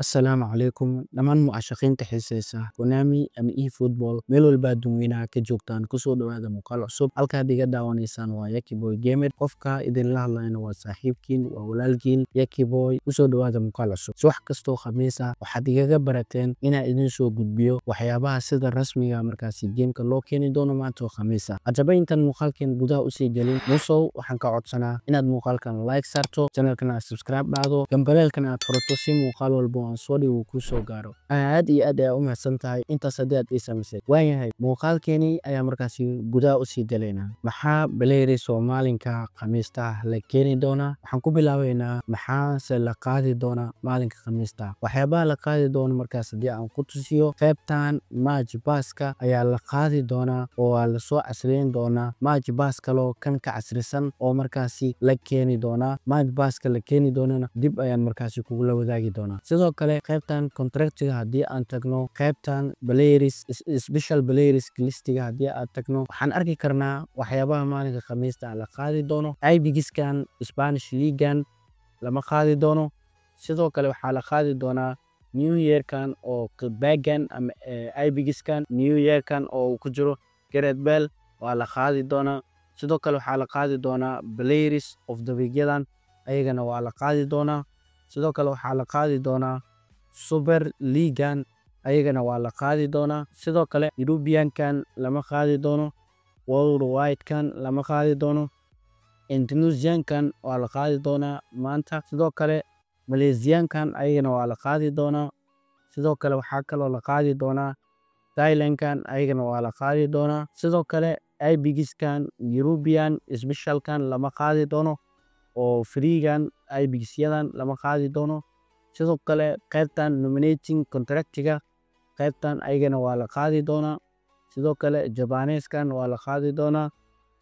Assalaamu calaykum dhammaan mucaashaqiinta xiiseysa Konami ama eFootball, meel walba adduunweynaha ka joogtaan, kusoo dhawaada muuqaal cusub. Halkaad iga daawanaysaan waa Yaki Boy Gamer. Qofka idinla hadlayana waa saaxiibkiin, waa walaalkiin Yaki Boy. Kusoo dhawaada muuqaal cusub. Subax kastoo Khamiis ah waxaad igaga barateen inaan idin soo gudbiyo waxyaabaha sida rasmiga markaasi gameka loo keeni doono maanta oo Khamiis ah. Haddaba intaan muuqaalkeen gudaha usii gelin, musow, waxaan ka codsanaa inaad muuqaalkan like saarto, channelkan aad subscribe dhahdo, gambaleelkan aad furato, si muuqaal walba oo aan soo dhigo uu kuu soo gaaro. Aad iyo aad ayaa u mahadsan tahay intaas haddii aad ii samaysay. Waayahay, muuqaalkeeni ayaa markaasi gudaha usii galaynaa. Maxaa players oo maalinka Khamiista la keeni doonaa? Waxaan ku bilaabeynaa maxaase la qaadi doonaa maalinka Khamiista. Waxyaabaha la qaadi doono markaas haddii aan ku tusiyo, qaybtan match passka ayaa la qaadi doonaa oo waa lasoo casriyeyn doonaa. Match pass kaloo kan ka casrisan oo markaasi la keeni doonaa. Match passka la keeni doonana dib ayaan markaasi kugula wadaagi doonaa. Sidoo kale qaybtan contractiga haddii aan tagno, qaybtan players special players listiga haddii aad tagno, waxaan arki karnaa waxyaabaha maalinka Khamiista la qaadi doono. Epicskan Spanish Leaguean lama qaadi doono. Sidoo kale waxaa la qaadi doonaa New Yearkan oo bagan ama Epicskan New Yearkan oo uu ku jiro Gareth Bale waa la qaadi doonaa. Sidoo kale waxaa la qaadi doonaa Players of the Weekyadan, ayagana waa la qaadi doonaa. Sidoo kale waxaa la qaadi doonaa Super Leaguean, ayagana waa la qaadi doonaa. Sidoo kale Europeankan lama qaadi doono, Worldwide-kan lama qaadi doono, Indonesiankan waa la qaadi doonaa maanta. Sidoo kale Malaysiankan ayagana waa la qaadi doonaa. Sidoo kale waxaa kaloo la qaadi doonaa Thailandkan, ayagana waa la qaadi doonaa. Sidoo kale Epicskan European specialkan lama qaadi doono oo freegan Epicsyadan lama qaadi doono. Sidoo kale qaybtan nominating contractiga, qaybtan ayagana waa la qaadi doonaa. Sidoo kale Jabaneeskan waa la qaadi doonaa.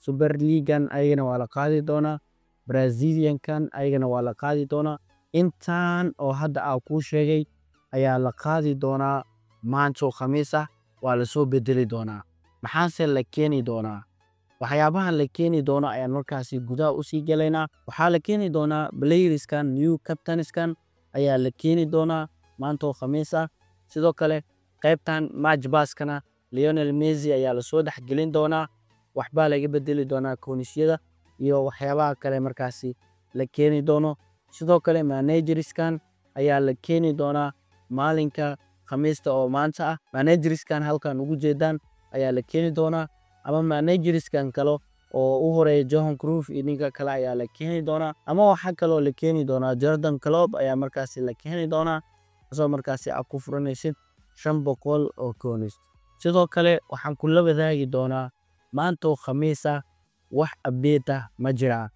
Super Leaguean ayagana waa la qaadi doonaa. Braziliankan ayagana waa la qaadi doonaa. Intaan oo hadda aan kuu sheegay ayaa la qaadi doonaa maanta oo Khamiis ah, waa lasoo bedeli doonaa. Maxaase la keeni doonaa? Waxyaabaha la keeni doono ayaan markaasi gudaha usii galaynaa. Waxaa la keeni doonaa playerskan, new captainskan ayaa la keeni doonaa maanta oo Khamiis ah. Sidoo kale qaybtan match passkana Lionel Messi ayaa lasoo dhexgelin doonaa. Waxbaa laga bedeli doonaa coinsyada iyo waxyaabaha kale markaasi la keeni doono. Sidoo kale managerskan ayaa la keeni doonaa maalinka Khamiista oo maanta ah. Managerskan halkan ugu jeedaan ayaa la keeni doonaa, ama managerskan kale oo u horeeya Johan Cruyff iyo ninka kale ayaa la keeni doonaa, ama waxaa kaloo la keeni doonaa Jurgen Klopp ayaa markaasi la keeni doonaa, asoo markaasi aad ku furanaysid 500 oo coins. Sidoo kale waxaan kula wadaagi doonaa maanta oo Khamiis ah wax update ah ma jiraa?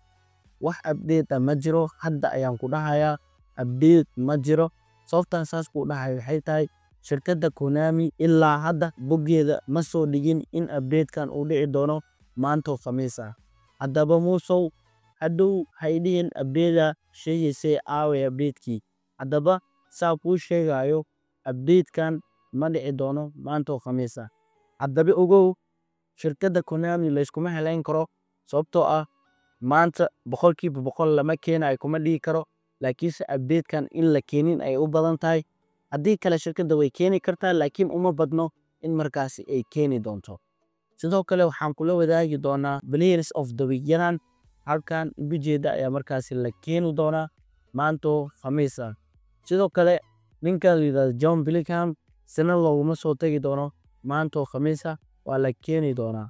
Wax update ah ma jiro. Hadda ayaan ku dhahayaa update ma jiro. Sababtaan saas kuu dhahayo waxay tahay shirkadda Konami ilaa hadda boggeeda ma soo dhigin in update-kan uu dhici doono maanta oo Khamiis ah. Haddaba muusow, hadhow ha i dhihin update sheegaysay, aaway update-kii? Haddaba saa kuu sheegayo, update-kan ma dhici doono maanta oo Khamiis ah. Haddaba ogow, shirkadda Konami layskuma haleyn karo, sababtoo ah maanta 100% lama keenayo kuma dhihi karo, laakiinse update-kan in la keenin ay u badan tahay. Haddii kale shirkadda way keeni kartaa, laakiin uma badno in markaasi ay keeni doonto. Sidoo kale waxaan kula wadaagi doonaa Players of the Weekyadan halkan ugu jeeda ayaa markaasi la keeni doonaa maanta oo Khamiis ah. Sidoo kale ninka la yiraahdo Jude Bellingham sina looguma soo tagi doono maanta oo Khamiis ah, waa la keeni doonaa.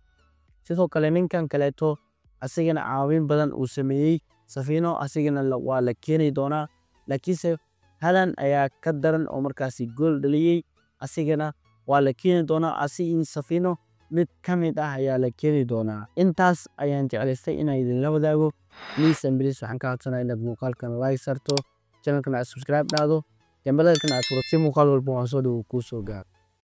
Sidoo kale ninkan kaleeto asigana caawin badan uu sameeyey, Savinho, asigana waa la keeni doonaa, laakiinse Haaland ayaa ka daran oo markaasi gool dhaliyey, asigana waa la keeni doonaa. Asi Savinho mid ka mid ah ayaa la keeni doonaa. Intaas ayaan jeclaystay inaan idinla wadaago. Please and please, waxaan ka codsanayaa inaad muuqaalkan like sarto, channelkan aad subscribe dhahdo, gambaleelkan aad furato, si muuqaal walba waan soo dhigo kuu soo gaaro.